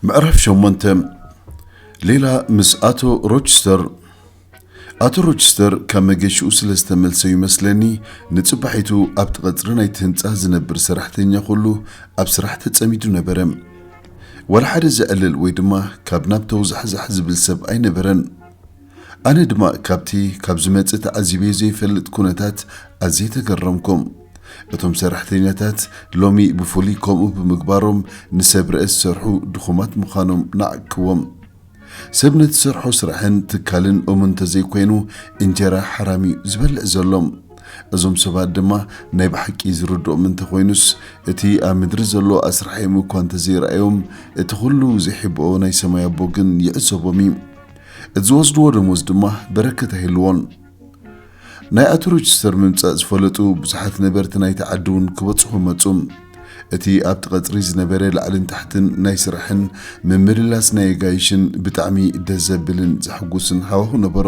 ምዕራፍ ሸሞንተ። ሌላ ምስ ኣቶ ሮችስተር። ኣቶ ሮችስተር ካብ መገሽኡ ስለ ዝተመልሰ ይመስለኒ፣ ንጽባሒቱ ኣብቲ ቀጽሪ ናይቲ ህንጻ ዝነብር ሰራሕተኛ ኩሉ ኣብ ስራሕ ተጸሚዱ ነበረ። ዋላ ሓደ ዘዕልል ወይ ድማ ካብ ናብ ተውዛሕዛሕ ዝብል ሰብ ኣይነበረን። ኣነ ድማ ካብቲ ካብ ዝመጽእ ተዓዚበዮ ዘይፈልጥ ኩነታት ኣዝየ ተገረምኩ። እቶም ሰራሕተኛታት ሎሚ ብፍሉይ ከምኡ ብምግባሮም ንሰብ ርእ ዝሰርሑ ድኹማት ምዃኖም ነዓቅክዎም። ሰብ ነቲ ዝሰርሖ ስራሕን ትካልን እሙን እንተዘይኮይኑ እንጀራ ሓራም እዩ ዝበልዕ ዘሎ። እዞም ሰባት ድማ ናይ ብሓቂ ዝርድኦም እንተኾይኑስ፣ እቲ ኣብ ምድሪ ዘሎ ኣስራሕዮም እኳ እንተዘይረኣዮም፣ እቲ ኩሉ ዘይሕብኦ ናይ ሰማይ ኣቦ ግን ይዕዘቦም እዩ። እቲ ዝወስድዎ ደሞዝ ድማ በረከት ኣይህልዎን። ናይ ኣቶ ሮችስተር ምምጻእ ዝፈለጡ ብዙሓት ነበርቲ ናይቲ ዓዲ እውን ክበጽሑ መጹ። እቲ ኣብቲ ቀጽሪ ዝነበረ ላዕልን ታሕትን ናይ ስራሕን ምምልላስ ናይ ኣጋይሽን ብጣዕሚ ደስ ዘብልን ዘሐጉስን ሃዋሁ ነበሮ።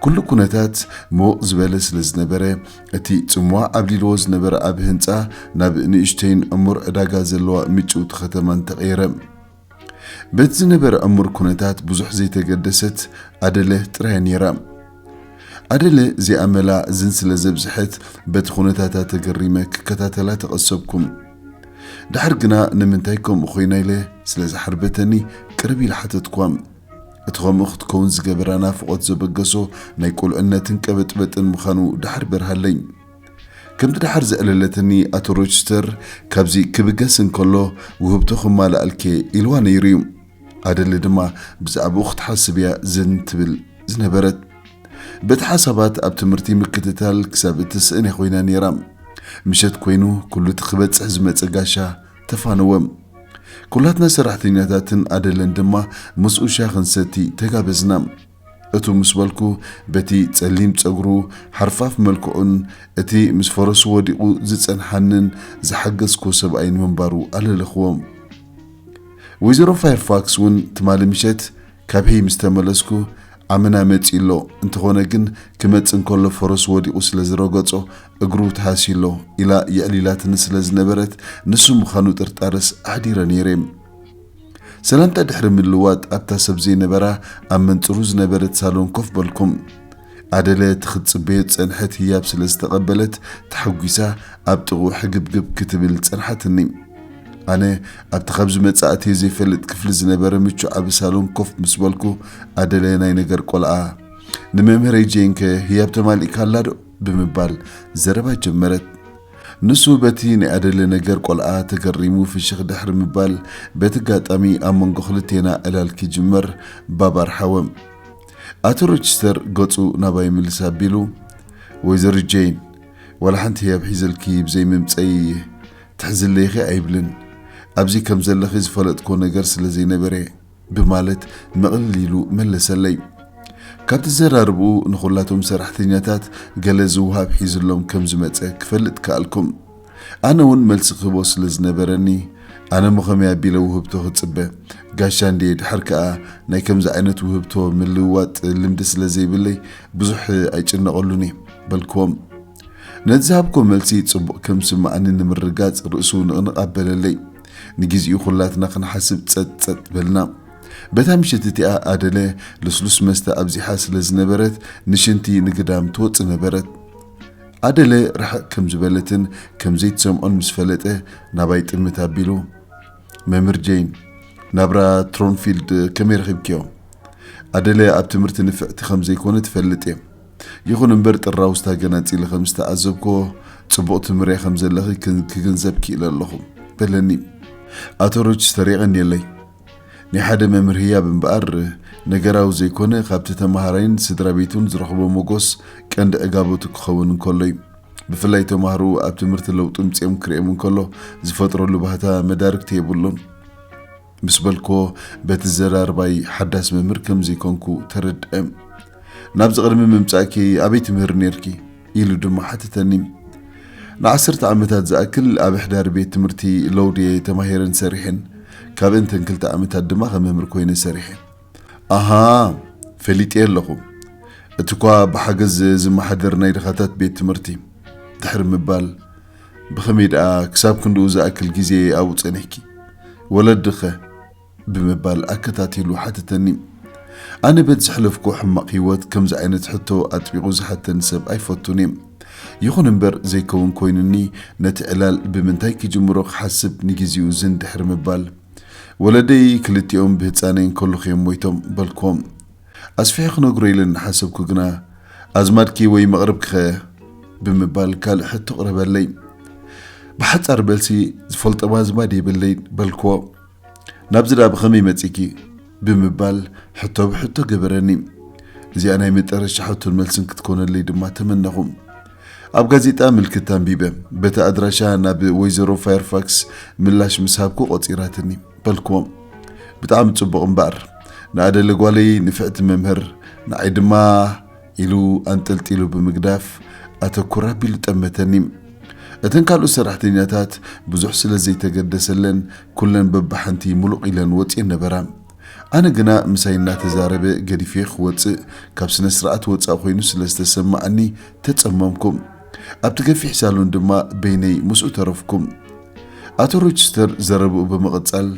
ኩሉ ኩነታት ምውቕ ዝበለ ስለ ዝነበረ፣ እቲ ጽምዋ ዓብሊልዎ ዝነበረ ዓቢ ህንጻ ናብ ንእሽተይን ዕሙር ዕዳጋ ዘለዋ ምጭውቲ ከተማን ተቐየረ። በቲ ዝነበረ ዕሙር ኩነታት ብዙሕ ዘይተገደሰት ኣደለ ጥራያ ነይራ። ኣደለ እዚኣ መላ እዝን ስለ ዘብዝሐት፣ በቲ ኩነታታ ተገሪመ ክከታተላ ተቐሰብኩ። ድሓር ግና ንምንታይ ከምኡ ኮይና ኢለ ስለ ዝሓርበተኒ ቅርብ ኢለ ሓተትኳ። እቲ ከምኡ ክትከውን ዝገበራ ናፍቖት ዘበገሶ ናይ ቁልዕነትን ቀበጥበጥን ምዃኑ ድሓር በርሃለይ። ከምቲ ድሓር ዘዕለለትኒ፣ ኣቶ ሮችስተር ካብዚ ክብገስ እንከሎ ውህብቶ ክማልኣልኪ ኢልዋ ነይሩ እዩ። ኣደለ ድማ ብዛዕባኡ ክትሓስብ እያ ዝን ትብል ዝነበረት። በቲ ሓሳባት ኣብ ትምህርቲ ምክትታል ክሳብ እትስእን እያ ኮይና ነይራ። ምሸት ኮይኑ ኩሉ እቲ ክበጽሕ ዝመጸ ጋሻ ተፋነወ። ኩላትና ሰራሕተኛታትን ኣደለን ድማ ምስኡ ሻሂ ክንሰቲ ተጋበዝና። እቱ ምስ በልኩ፣ በቲ ጸሊም ጸጉሩ፣ ሓርፋፍ መልክዑን እቲ ምስ ፈረሱ ወዲቑ ዝጸንሓንን ዝሓገዝኩዎ ሰብኣይን ምንባሩ ኣለለኽዎ። ወይዘሮ ፋየርፋክስ እውን ትማሊ ምሸት ካብ ሄይ ምስ ተመለስኩ፣ ዓምና መጺኡ ኣሎ፣ እንተኾነ ግን ክመጽእ እንከሎ ፈረሱ ወዲቑ ስለ ዝረገጾ እግሩ ተሃስዩ ኣሎ ኢላ የዕሊላትኒ ስለ ዝነበረት፣ ንሱ ምዃኑ ጥርጣረስ ኣሕዲረ ነይረ። ሰላምታ ድሕሪ ምልዋጥ ኣብታ ሰብ ዘይነበራ ኣብ መንጽሩ ዝነበረት ሳሎን ኮፍ በልኩም። ኣደለ እቲ ክትጽበዮ ዝጸንሐት ህያብ ስለ ዝተቐበለት ተሓጒሳ ኣብ ጥቕኡ ሕግብግብ ክትብል ጸንሓትኒ። ኣነ ኣብቲ ካብ ዝመጽእ ኣትየ ዘይፈልጥ ክፍሊ ዝነበረ ምቹእ ዓቢ ሳሎን ኮፍ ምስ በልኩ፣ ኣደለ ናይ ነገር ቆልዓ፣ "ንመምህረይ ጄንከ ህያብ ተማሊእካላ ዶ?" ብምባል ዘረባ ጀመረት። ንሱ በቲ ናይ ኣደለ ነገር ቆልዓ ተገሪሙ ፍሽኽ ድሕሪ ምባል፣ በቲ ኣጋጣሚ ኣብ መንጎ ክልቴና ዕላል ክጅመር ባብ ኣርሓወ። ኣቶ ሮችስተር ገጹ ናባይ ምልስ ኣቢሉ፣ "ወይዘሮ ጄን፣ ዋላ ሓንቲ ህያብ ሒዘልኪ ብዘይ ምምጸይ ትሕዝለይኺ ኣይብልን። ኣብዚ ከም ዘለኺ ዝፈለጥኮ ነገር ስለ ዘይነበረ" ብማለት መቕልል ኢሉ መለሰለይ። ካብቲ ዘራርብኡ ንኹላቶም ሰራሕተኛታት ገለ ዝወሃብ ሒዝሎም ከም ዝመጸ ክፈልጥ ከኣልኩም። ኣነ እውን መልሲ ክህቦ ስለ ዝነበረኒ፣ ኣነ እሞ ከመይ ኣቢለ ውህብቶ ክጽበ? ጋሻ እንድየ፣ ድሓር ከኣ ናይ ከምዚ ዓይነት ውህብቶ ምልውዋጥ ልምዲ ስለ ዘይብለይ ብዙሕ ኣይጭነቐሉን እየ በልክዎም። ነቲ ዝሃብክዎ መልሲ ጽቡቕ ከም ዝስምዓኒ ንምርግጋጽ ርእሱ ንቕንቕ ኣበለለይ። ንግዜኡ ኩላትና ክንሓስብ ጸጥ ጸጥ በልና። በታ ምሸት እቲኣ ኣደለ ልስሉስ መስተ ኣብዚሓ ስለ ዝነበረት ንሽንቲ ንግዳም ትወጽእ ነበረት። ኣደለ ርሕቕ ከም ዝበለትን ከም ዘይትሰምዖን ምስ ፈለጠ ናባይ ጥምት ኣቢሉ፣ "መምህር ጄን፣ ናብራ ትሮንፊልድ ከመይ ረኺብክዮ? ኣደለ ኣብ ትምህርቲ ንፍዕቲ ከም ዘይኮነ ትፈልጥ እየ። ይኹን እምበር ጥራውስታ ገናጺለ ከም ዝተዓዘብክዎ ጽቡቕ ትምህርያ ከም ዘለኺ ክን-፣ ክግንዘብ ክኢለ ኣለኹ" በለኒ። ኣቶ ሮችስተር የቐንየለይ። ናይ ሓደ መምህር ህያብ እምበኣር ነገራዊ ዘይኮነ፣ ካብቲ ተመሃራይን ስድራ ቤቱን ዝረኽቦ ሞጎስ ቀንዲ ዕጋበቱ ክኸውን እንከሎ እዩ። ብፍላይ ተማሃሮኡ ኣብ ትምህርቲ ለውጢ ምጽኦም ክርእዮም እንከሎ ዝፈጥረሉ ባህታ መዳርግቲ የብሉን። ምስ በልክዎ፣ በቲ ዘራርባይ ሓዳስ መምህር ከም ዘይኮንኩ ተረድአ። "ናብዚ ቅድሚ ምምጻእኪ ኣበይ ትምህሪ ነይርኪ?" ኢሉ ድማ ሓተተኒ። "ንዓሰርተ ዓመታት ዝኣክል ኣብ ኣሕዳሪ ቤት ትምህርቲ ለውድየ ተማሂረን ሰሪሐን። ካብ እንተን ክልተ ዓመታት ድማ ከም መምህር ኮይነ ሰሪሐ።" "ኣሃ፣ ፈሊጠ ኣለኹ። እቲ እኳ ብሓገዝ ዝመሓደር ናይ ድኻታት ቤት ትምህርቲ" ድሕሪ ምባል፣ "ብኸመይ ደኣ ክሳብ ክንድኡ ዝኣክል ግዜ ኣብኡ ጸኒሕኪ? ወለድኸ?" ብምባል ኣከታቲሉ ሓተተኒ። ኣነ በቲ ዘሕለፍኩ ሕማቕ ህይወት ከምዚ ዓይነት ሕቶ ኣጥቢቑ ዝሓተኒ ሰብ ኣይፈቱን እየ። ይኹን እምበር ዘይከውን ኮይኑኒ ነቲ ዕላል ብምንታይ ክጅምሮ ክሓስብ ንግዜኡ ዝን ድሕሪ ምባል፣ "ወለደይ ክልቲኦም ብህጻነይ እንከለኹ እዮም ሞይቶም" በልክዎም። ኣስፊሐ ክነግሮ ኢለ እናሓሰብኩ ግና፣ "ኣዝማድኪ ወይ መቕርብኪኸ?" ብምባል ካልእ ሕቶ ኣቕረበለይ። ብሓጻር በልሲ፣ "ዝፈልጦም ኣዝማድ የብለይን" በልክዎ። "ናብዚ ደኣ ብኸመይ መጺእኪ?" ብምባል ሕቶ ብሕቶ ገበረኒ። እዚኣ ናይ መጨረሻ ሕቶን መልስን ክትኮነለይ ድማ ተመነኹ። ኣብ ጋዜጣ ምልክት ኣንቢበ። በቲ ኣድራሻ ናብ ወይዘሮ ፋየርፋክስ ምላሽ ምስ ሃብኩ ቆጺራትኒ። በልክዎም፣ "ብጣዕሚ ጽቡቕ እምበኣር፣ ንኣደለ ጓለይ ንፍዕቲ መምህር፣ ንዓይ ድማ" ኢሉ ኣንጠልጢሉ ብምግዳፍ ኣተኩር ኣቢሉ ጠመተኒ። እተን ካልኦት ሰራሕተኛታት ብዙሕ ስለ ዘይተገደሰለን ኩለን በብሓንቲ ሙሉቕ ኢለን ወጺኤን ነበራ። ኣነ ግና ምሳይ እናተዛረበ ገዲፈ ክወጽእ ካብ ስነ ስርዓት ወጻኢ ኮይኑ ስለ ዝተሰማዓኒ ተጸመምኩ። ኣብቲ ገፊሕ ሳሎን ድማ በይነይ ምስኡ ተረፍኩ። ኣቶ ሮችስተር ዘረብኡ ብምቕጻል፣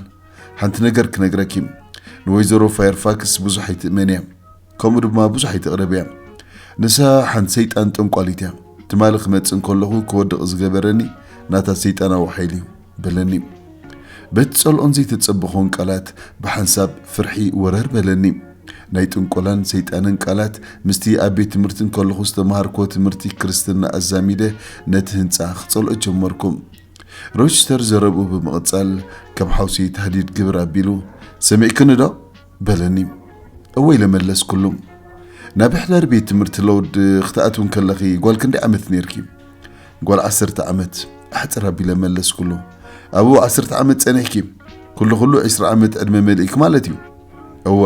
"ሓንቲ ነገር ክነግረኪ፣ ንወይዘሮ ፋየርፋክስ ብዙሕ ኣይትእመንያ፣ ከምኡ ድማ ብዙሕ ኣይትቕረብያ። ንሳ ሓንቲ ሰይጣን ጠንቋሊት እያ። ትማሊ ክመጽእ እንከለኹ ክወድቕ ዝገበረኒ ናታ ሰይጣናዊ ሓይሊ እዩ" በለኒ። በቲ ጸልኦን ዘይተጸበኾን ቃላት ብሓንሳብ ፍርሒ ወረር በለኒ። ናይ ጥንቆላን ሰይጣንን ቃላት ምስቲ ኣብ ቤት ትምህርቲ እንከለኹ ዝተማሃርኮ ትምህርቲ ክርስትና ኣዛሚደ ነቲ ህንጻ ክጸልኦ ጀመርኩ። ሮችስተር ዘረብኡ ብምቕጻል ከም ሓውሲ ታህዲድ ግብር ኣቢሉ፣ "ሰሚዕክኒ ዶ?" በለኒ። "እወ" ኢለ መለስኩሉ። "ናብ ሕዳር ቤት ትምህርቲ ሎውድ ክትኣትው እንከለኺ ጓል ክንደይ ዓመት ነይርኪ?" "ጓል ዓሰርተ ዓመት" ኣሕጽር ኣቢለ መለስኩሉ። "ኣብኡ ዓሰርተ ዓመት ጸኒሕኪ? ኩሉ ኩሉ ዕስራ ዓመት ዕድመ መሊእኪ ማለት እዩ?" "እወ"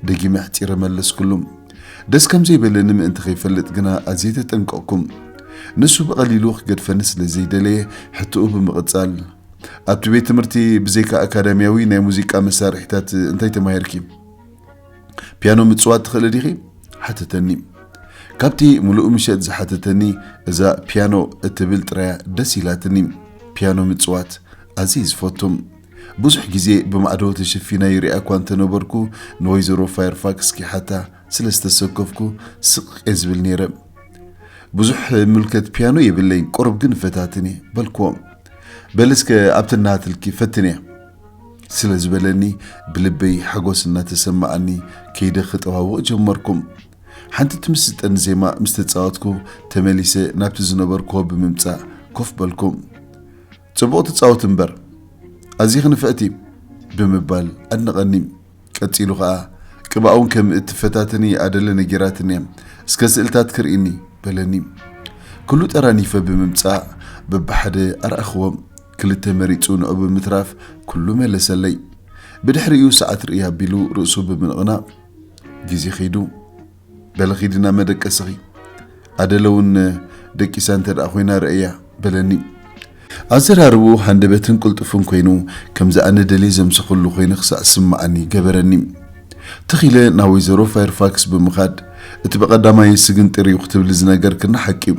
ደጊመ ኣሕጺረ መለስኩሉ። ደስ ከም ዘይበለኒ ምእንቲ ከይፈልጥ ግና ኣዝየ ተጠንቀቕኩ። ንሱ ብቐሊሉ ክገድፈኒ ስለ ዘይደለየ ሕቶኡ ብምቕጻል፣ "ኣብቲ ቤት ትምህርቲ ብዘይካ ኣካዳሚያዊ ናይ ሙዚቃ መሳርሒታት እንታይ ተማሂርኪ? ፒያኖ ምጽዋት ትኽእሊ ዲኺ?" ሓተተኒ። ካብቲ ምሉእ ምሸት ዝሓተተኒ እዛ ፒያኖ እትብል ጥራያ ደስ ኢላትኒ። ፒያኖ ምጽዋት ኣዝየ ዝፈቱ። ብዙሕ ግዜ ብማዕዶ ተሸፊና ይሪኣ እኳ እንተነበርኩ፣ ንወይዘሮ ፋየርፋክስ ክሓታ ስለ ዝተሰከፍኩ ስቕ እየ ዝብል ነይረ። "ብዙሕ ምልከት ፒያኖ የብለይን፣ ቁሩብ ግን እፈታትን እየ" በልክዎ። "በሊ እስከ ኣብቲ እናሃትልኪ ፈትንያ" ስለ ዝበለኒ፣ ብልበይ ሓጎስ እናተሰማዓኒ ከይደ ክጠዋውቕ ጀመርኩ። ሓንቲ ትምስጠኒ ዜማ ምስ ተጻወትኩ፣ ተመሊሰ ናብቲ ዝነበርኩዎ ብምምጻእ ኮፍ በልኩ። "ጽቡቕ ትጻወት እምበር፣ ኣዚኺ ንፍዕቲ" ብምባል ኣድነቐኒ። ቀጺሉ ኸኣ፣ "ቅብኣ እውን ከም እትፈታተኒ ኣደለ ነጊራትኒ እያ። እስከ ስእልታት ክርእኒ" በለኒ። ኩሉ ጠራኒፈ ብምምጻእ በብሓደ ኣርኣኽዎ። ክልተ መሪጹ ንዑ ብምትራፍ ኩሉ መለሰለይ። ብድሕሪኡ ሰዓት ርእይ ኣቢሉ ርእሱ ብምንቕናቕ፣ "ግዜ ኸይዱ። በሊ ኺዲ ናብ መደቀስኺ። ኣደለ እውን ደቂሳ እንተ ደኣ ኾይና ርእያ" በለኒ። ኣዘራርብኡ ሃንደበትን ቅልጡፍን ኮይኑ፣ ከምዚ ኣነ ደልየ ዘምሰኹሉ ኮይኑ ክሳዕ ዝስምዓኒ ገበረኒ። ትኽ ኢለ ናብ ወይዘሮ ፋየርፋክስ ብምኻድ፣ "እቲ ብቐዳማይ ስግንጢር እዩ ክትብሊ ዝነገርክኒ ሓቂ እዩ።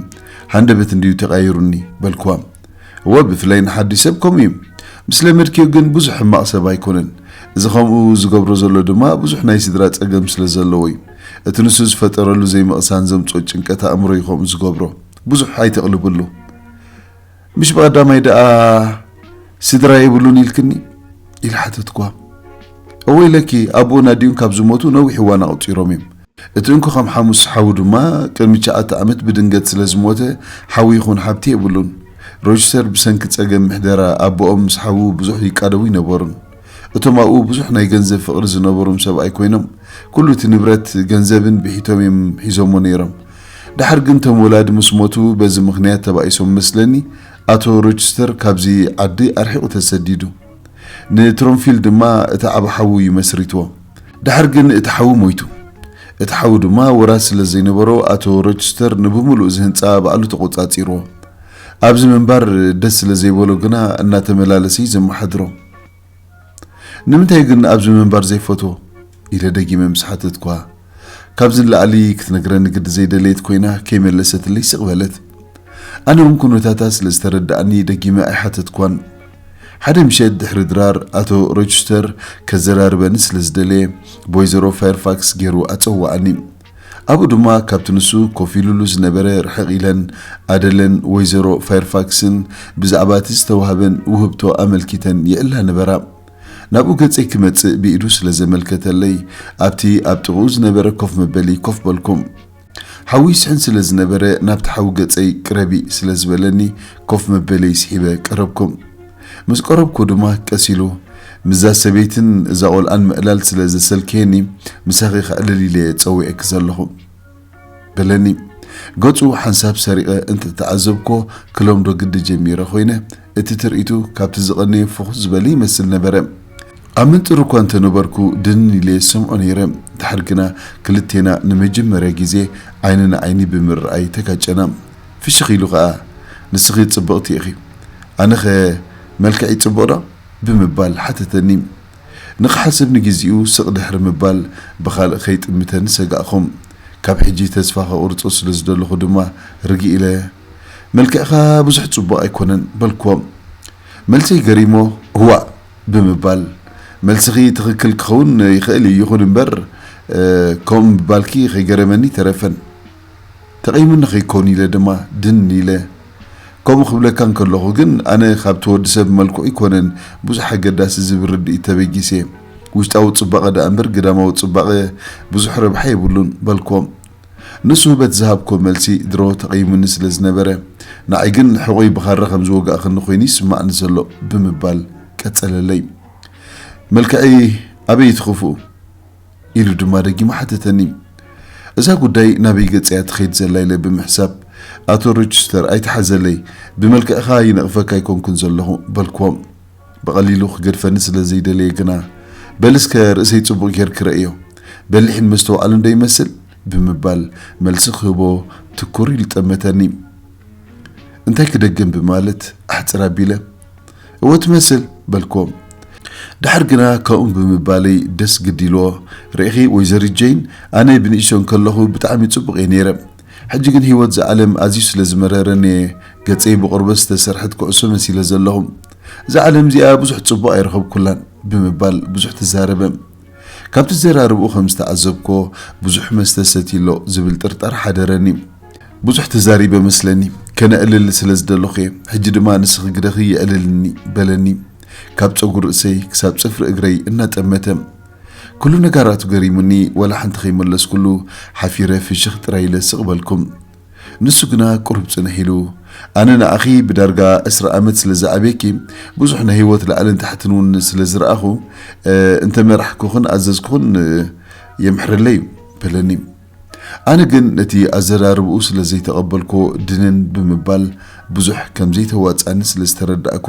ሃንደበት እንድዩ ተቓይሩኒ" በልክዋ። "እወ፣ ብፍላይ ንሓድሽ ሰብ ከምኡ እዩ። ምስ ለመድክዮ ግን ብዙሕ ሕማቕ ሰብ ኣይኮነን። እዚ ከምኡ ዝገብሮ ዘሎ ድማ ብዙሕ ናይ ስድራ ጸገም ስለ ዘለዎ እዩ። እቲ ንሱ ዝፈጠረሉ ዘይምቕሳን ዘምጽኦ ጭንቀት ኣእምሮ እዩ ከምኡ ዝገብሮ። ብዙሕ ኣይተቕልብሉ።" "ምሽ ብቐዳማይ ደኣ ስድራ የብሉን ኢልክኒ?" ኢለ ሓተትኳ። "እወ ኢለኪ፣ ኣቦኡን ኣዲኡን ካብ ዝሞቱ ነዊሕ እዋን ኣቑጺሮም እዮም። እቲ እንኮ ከም ሓሙስ ሓዉ ድማ ቅድሚ ትሽዓተ ዓመት ብድንገት ስለ ዝሞተ፣ ሓዉ ይኹን ሓብቲ የብሉን። ሮችስተር ብሰንኪ ጸገም ምሕደራ ኣቦኦም ምስ ሓዉ ብዙሕ ይቃደቡ ኣይነበሩን። እቶም ኣብኡ ብዙሕ ናይ ገንዘብ ፍቕሪ ዝነበሮም ሰብኣይ ኮይኖም፣ ኩሉ እቲ ንብረት ገንዘብን ብሒቶም እዮም ሒዞሞ ነይሮም። ደሓር ግን እቶም ወላዲ ምስ ሞቱ፣ በዚ ምኽንያት ተባኢሶም መስለኒ፣ ኣቶ ሮችስተር ካብዚ ዓዲ ኣርሒቑ ተሰዲዱ። ንትሮንፊል ድማ እቲ ዓቢ ሓዉ እዩ መስሪትዎ። ደሓር ግን እቲ ሓዉ ሞይቱ። እቲ ሓዉ ድማ ወራስ ስለ ዘይነበሮ፣ ኣቶ ሮችስተር ንብምሉእ እዚ ህንጻ ባዕሉ ተቖጻጺርዎ። ኣብዚ ምንባር ደስ ስለ ዘይበሎ ግና እናተመላለሰ እዩ ዘመሓድሮ።" "ንምንታይ ግን ኣብዚ ምንባር ዘይፈትዎ?" ኢለ ደጊመ ምስ ሓተትኳ፣ ካብዚ ንላዕሊ ክትነግረኒ ግዲ ዘይደለየት ኮይና ከይመለሰትለይ ስቕ በለት። ኣነ እውን ኩነታታ ስለ ዝተረድኣኒ ደጊመ ኣይሓተትኳን። ሓደ ምሸት ድሕሪ ድራር፣ ኣቶ ሮቸስተር ከዘራርበኒ ስለ ዝደለየ፣ ብወይዘሮ ፋየርፋክስ ገይሩ ኣጸዋዓኒ። ኣብኡ ድማ ካብቲ ንሱ ኮፍ ኢሉሉ ዝነበረ ርሕቕ ኢለን ኣደለን ወይዘሮ ፋየርፋክስን ብዛዕባ እቲ ዝተዋህበን ውህብቶ ኣመልኪተን ይዕላ ነበራ። ናብኡ ገጸይ ክመጽእ ብኢዱ ስለ ዘመልከተለይ፣ ኣብቲ ኣብ ጥቕኡ ዝነበረ ኮፍ መበሊ ኮፍ በልኩ። ሓዊ ይስሕን ስለ ዝነበረ፣ ናብቲ ሓዊ ገጸይ ቅረቢ ስለ ዝበለኒ፣ ኮፍ መበለይ ስሒበ ቀረብኩ። ምስ ቀረብኩ ድማ ቀስ ኢሉ፣ ምስዛ ሰበይትን እዛ ቖልዓን ምዕላል ስለ ዘሰልከየኒ፣ ምሳኺ ከዕልል ኢለ እየ ጸዊዐኪ ዘለኹ በለኒ። ገጹ ሓንሳብ ሰሪቐ እንተተዓዘብኮ፣ ክለምዶ ግዲ ጀሚረ ኮይነ፣ እቲ ትርኢቱ ካብቲ ዝቐነየ ፍኹስ ዝበለ ይመስል ነበረ። ኣብ መንጽሩ እኳ እንተነበርኩ፣ ድንን ኢለ ዝሰምዖ ነይረ። ድሓር ግና ክልቴና ንመጀመርያ ግዜ ዓይኒ ንዓይኒ ብምርኣይ ተጋጨና። ፍሽኽ ኢሉ ኸኣ፣ "ንስኺ ጽብቕቲ ኢኺ፣ ኣነኸ መልክዐይ ጽቡቕ ዶ?" ብምባል ሓተተኒ። ንኽሓስብ ንግዜኡ ስቕ ድሕሪ ምባል፣ ብኻልእ ከይጥምተኒ ሰጋእኹ። ካብ ሕጂ ተስፋ ከቑርጾ ስለ ዝደለኹ ድማ ርግእ ኢለ፣ "መልክዕኻ ብዙሕ ጽቡቕ ኣይኮነን" በልክዎ። መልሰይ ገሪሞ፣ "እዋእ" ብምባል፣ "መልስኺ ትኽክል ክኸውን ይኽእል እዩ፣ ይኹን እምበር፣ እ፣ ከምኡ ምባልኪ ከይገረመኒ ተረፈን። ተቐይሙኒ ከይኮን" ኢለ ድማ ድን ኢለ። "ከምኡ ክብለካ እንከለኹ ግን፣ ኣነ ካብቲ ወዲ ሰብ መልክዑ ኣይኮነን ብዙሕ ኣገዳሲ ዝብል ርድኢት ተበጊሰ። ውሽጣዊ ጽባቐ ደኣ እምበር ግዳማዊ ጽባቐ ብዙሕ ረብሓ የብሉን" በልክዎ። ንሱ በቲ ዝሃብክዎ መልሲ ድሮ ተቐይሙኒ ስለ ዝነበረ፣ ንዓይ ግን ሕቖይ ብኻራ ከም ዝወጋእክኒ ኮይኑ ይስማዕኒ ዘሎ ብምባል ቀጸለለይ። "መልክዐይ ኣበይ እቲ ክፉእ?" ኢሉ ድማ ደጊሙ ሓተተኒ። እዛ ጉዳይ ናበይ ገጸ እያ ትኸይድ ዘላ ኢለ ብምሕሳብ፣ "ኣቶ ሮቸስተር ኣይትሓዘለይ፣ ብመልክዕኻ ይነቕፈካ ኣይኮንኩን ዘለኹ" በልክዎ። ብቐሊሉ ክገድፈኒ ስለ ዘይደለየ ግና፣ "በል እስከ ርእሰይ ጽቡቕ ጌርኪ ረእዮ፣ በሊሕን መስተውዓልን ዶ ይመስል?" ብምባል መልሲ ክህቦ ትኩር ኢሉ ጠመተኒ። እንታይ ክደግም ብማለት ኣሕጽር ኣቢለ፣ "እወ ትመስል" በልክዎ። ድሓር ግና ከምኡ ብምባለይ ደስ ግድ ኢልዎ፣ "ርኢኺ ወይዘሪት ጀይን፣ ኣነ ብንእሽቶ እንከለኹ ብጣዕሚ ጽቡቕ እየ ነይረ። ሕጂ ግን ህይወት እዛ ዓለም ኣዝዩ ስለ ዝመረረኒ እየ ገጸይ ብቆርበት ዝተሰርሐት ኩዕሶ መሲለ ዘለኹ። እዛ ዓለም እዚኣ ብዙሕ ጽቡቕ ኣይረኸብኩላን" ብምባል ብዙሕ ተዛረበ። ካብቲ ዘራርብኡ ከም ዝተዓዘብኮ፣ "ብዙሕ መስተ ሰትዩ ኣሎ" ዝብል ጥርጣር ሓደረኒ። "ብዙሕ ተዛሪበ መስለኒ፣ ከነዕልል ስለ ዝደለኹ እየ። ሕጂ ድማ ንስኺ ግደኺ የዕልልኒ" በለኒ፣ ካብ ጸጉሪ ርእሰይ ክሳብ ጽፍሪ እግረይ እናጠመተ። ኩሉ ነጋራቱ ገሪሙኒ፣ ዋላ ሓንቲ ከይመለስኩሉ፣ ሓፊረ ፍሽኽ ጥራይ ኢለ ስቕ በልኩ። ንሱ ግና ቁሩብ ጽንሕ ኢሉ፣ "ኣነ ንኣኺ ብዳርጋ ዕስራ ዓመት ስለ ዝዓብየኪ፣ ብዙሕ ናይ ህይወት ላዕልን ታሕትን እውን ስለ ዝረኣኹ፣ እ፣ እንተመራሕኩኽን ኣዘዝኩኽን፣ እ፣ የምሕረለይ" በለኒ። ኣነ ግን ነቲ ኣዘራርብኡ ስለ ዘይተቐበልኩ፣ ድንን ብምባል ብዙሕ ከም ዘይተዋጽኣኒ ስለ ዝተረዳእኩ፣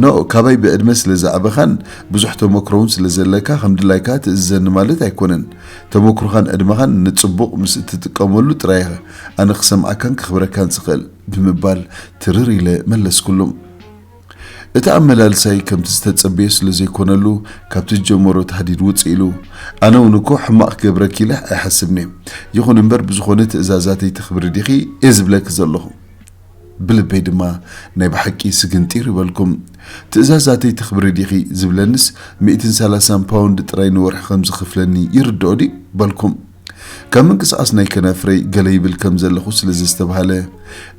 "ኖእ፣ ካባይ ብዕድመ ስለ ዝዓበኻን ብዙሕ ተመክሮውን ስለ ዘለካ፣ ከም ድላይካ ትእዝዘኒ ማለት ኣይኮነን። ተመክሮኻን ዕድመኻን ንጽቡቕ ምስ እትጥቀመሉ ጥራይ ኢኻ ኣነ ክሰምዓካን ከኽብረካን ዝኽእል" ብምባል ትርር ኢለ መለስኩሉ። እቲ ኣመላልሳይ ከምቲ ዝተጸበዮ ስለ ዘይኮነሉ፣ ካብቲ ዝጀመሮ ታህዲድ ውጽእ ኢሉ። ኣነ እውን እኮ ሕማቕ ክገብረኪ ኢለ ኣይሓስብን እየ። ይኹን እምበር፣ ብዝኾነ ትእዛዛተይ ተኽብሪ ዲኺ እየ ዝብለኪ ዘለኹ። ብልበይ ድማ፣ "ናይ ብሓቂ ስግንጢር" ይበልኩም። ትእዛዛተይ ተኽብሪ ዲኺ ዝብለንስ፣ ሚእትን ሰላሳን ፓውንድ ጥራይ ንወርሒ ከም ዝኽፍለኒ ይርድኦ ድዩ? በልኩም። ካብ ምንቅስቓስ ናይ ከናፍረይ ገለ ይብል ከም ዘለኹ ስለ ዘስተብሃለ፣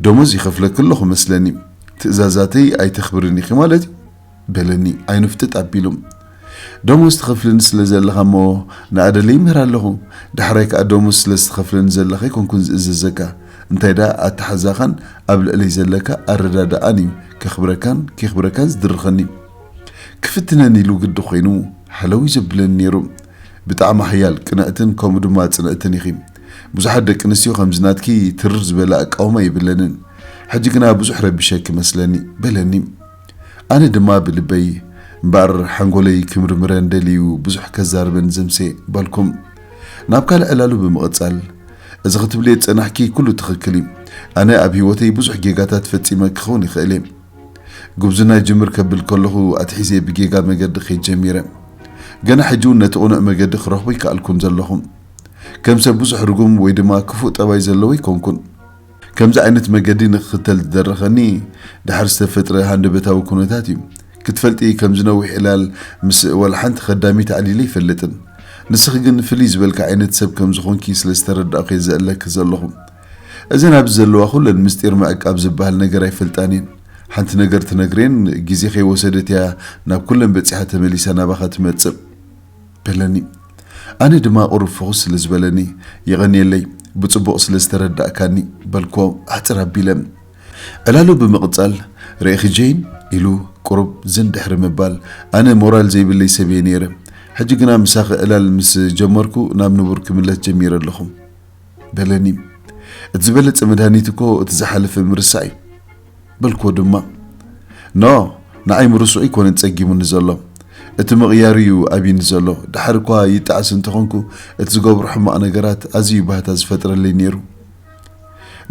"ደሞዝ ይኸፍለኪ ኣለኹ መስለኒ፣ ትእዛዛተይ ኣይተኽብርን ኢኺ ማለት እዩ?" በለኒ ዓይኑ ፍጥጥ ኣቢሉ። "ደሞዝ ትኸፍልኒ ስለ ዘለኻ እሞ ንኣደለይ ይምህር ኣለኹ። ዳሕራይ ከኣ ደሞዝ ስለ ዝትኸፍለኒ ዘለኻ ኣይኮንኩን ዝእዘዘካ። እንታይ ደኣ ኣተሓዛኻን ኣብ ልዕለይ ዘለካ ኣረዳድኣን እዩ ከኽብረካን ከየኽብረካን ዝድርኸኒ። ክፍትነኒ ኢሉ ግዲ ኮይኑ ሓለው እዩ ዘብለኒ ነይሩ። ብጣዕሚ ሓያል፣ ቅንዕትን ከምኡ ድማ ጽንዕትን ኢኺ። ብዙሓት ደቂ ኣንስትዮ ከምዚ ናትኪ ትርር ዝበለ ኣቃውማ የብለንን። ሕጂ ግና ብዙሕ ረቢሸኪ መስለኒ" በለኒ። ኣነ ድማ ብልበይ፣ "እምበኣር ሓንጎለይ ክምርምረን ደልዩ ብዙሕ ከዛርበን ዘምሴ" በልኩም። ናብ ካልእ ዕላሉ ብምቕጻል፣ "እዚ ክትብልዮ ዝጸናሕኪ ኩሉ ትኽክል እዩ። ኣነ ኣብ ህይወተይ ብዙሕ ጌጋታት ፈጺመ ክኸውን ይኽእል እየ። ጉብዝና ይጅምር ከብል ከለኹ ኣትሒዘ ብጌጋ መገዲ ከይድ ጀሚረ። ገና ሕጂ እውን ነቲ ቅኑዕ መገዲ ክረኽቦ ይከኣልኩን ዘለኹ። ከም ሰብ ብዙሕ ርጉም ወይ ድማ ክፉእ ጠባይ ዘለዎ ኣይኮንኩን። ከምዚ ዓይነት መገዲ ንክኽተል ዝደረኸኒ ድሓር ዝተፈጥረ ሃንደበታዊ ኩነታት እዩ። ክትፈልጢ ከምዚ ነዊሕ ዕላል ምስ ወላ ሓንቲ ከዳሚት ኣዕሊለ ኣይፈልጥን። ንስኺ ግን ፍልይ ዝበልካ ዓይነት ሰብ ከም ዝኾንኪ ስለ ዝተረዳእኹ እየ ዘዕለኪ ዘለኹ። እዘን ኣብዚ ዘለዋ ኩለን ምስጢር ምዕቃብ ዝበሃል ነገር ኣይፈልጣን እየን። ሓንቲ ነገር ትነግሬን ግዜ ከይወሰደት እያ ናብ ኩለን በጺሓ ተመሊሳ ናባኻ ትመጽእ በለኒ። ኣነ ድማ ቁሩብ ፍኹስ ስለ ዝበለኒ፣ "የቐንየለይ፣ ብጽቡቕ ስለ ዝተረዳእካኒ" በልኮ ኣሕጽር ኣቢለ። ዕላሉ ብምቕጻል፣ "ርኢኺ ጄን?" ኢሉ ቁሩብ ዝን ድሕሪ ምባል፣ ኣነ ሞራል ዘይብለይ ሰብ እየ ነይረ። ሕጂ ግና ምሳኺ ዕላል ምስ ጀመርኩ ናብ ንቡር ክምለስ ጀሚረ ኣለኹ በለኒ። "እቲ ዝበለጸ መድሃኒት እኮ እቲ ዝሓለፈ ምርሳዕ እዩ" በልክዎ ድማ። "ኖ፣ ንዓይ ምርስዑ ኣይኮነን ጸጊሙኒ ዘሎ፣ እቲ ምቕያሩ እዩ ኣብዩኒ ዘሎ። ደሓር እኳ ይጠዓስ እንተኾንኩ፣ እቲ ዝገብሮ ሕማቕ ነገራት ኣዝዩ ባህታ ዝፈጥረለይ ነይሩ።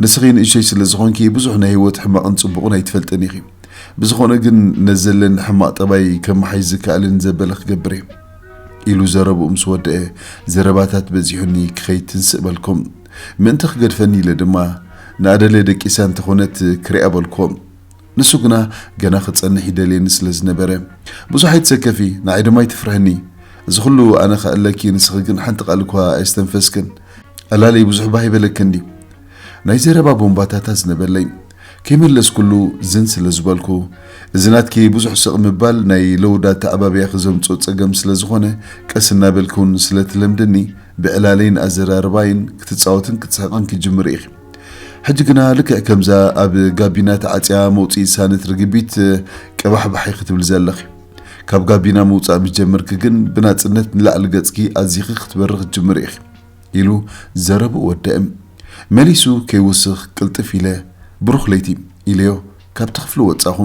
ንስኺ ንእሽቶይ ስለ ዝኾንኪ ብዙሕ ናይ ህይወት ሕማቕን ጽቡቕን ኣይትፈልጥን ኢኺ። ብዝኾነ ግን ነዚ ዘለኒ ሕማቕ ጠባይ ከመሓይሽ ዝከኣለኒ ዘበለ ክገብር እየ" ኢሉ ዘረብኡ ምስ ወደአ፣ ዘረባታት በዚሑኒ ክኸይድ ትንስእ በልኩም። ምእንቲ ክገድፈኒ ኢለ ድማ፣ "ንኣደለ ደቂሳ እንተኾነት ክሪኣ" በልኩም። ንሱ ግና ገና ክጸንሕ ይደልየኒ ስለ ዝነበረ፣ "ብዙሕ ኣይትሰከፊ፣ ንዓይ ድማ ኣይትፍርሕኒ። እዚ ኩሉ ኣነ ከእለኪ፣ ንስኺ ግን ሓንቲ ቃል እኳ ኣይስተንፈስክን። ዕላለይ ብዙሕ ባህ ይበለክን ድዩ?" ናይ ዘረባ ቦምባታት ኣዝነበለይ። ከይመለስኩሉ ዝን ስለ ዝበልኩ፣ "እዚ ናትኪ ብዙሕ ስቕ ምባል ናይ ለውዳ ኣተዓባብያኺ ዘምጽኦ ጸገም ስለ ዝኾነ፣ ቀስ እናበልኪ እውን ስለ ትለምድኒ፣ ብዕላለይን ኣዘራርባይን ክትጻወትን ክትስሕቕን ክትጅምሪ ኢኺ። ሕጂ ግና ልክዕ ከምዛ ኣብ ጋቢና ተዓጽያ መውጽኢ ዝሳነት ርግቢት ቀባሕባሕ ኢኺ ትብሊ ዘለኺ። ካብ ጋቢና ምውጻእ ምስ ጀመርኪ ግን ብናጽነት ንላዕሊ ገጽኪ ኣዚኺ ክትበሪ ክትጅምሪ ኢኺ" ኢሉ ዘረብኡ ወደአ። መሊሱ ከይውስኽ ቅልጥፍ ኢለ፣ "ብሩኽ ለይቲ" ኢለዮ ካብቲ ክፍሊ ወጻኹ።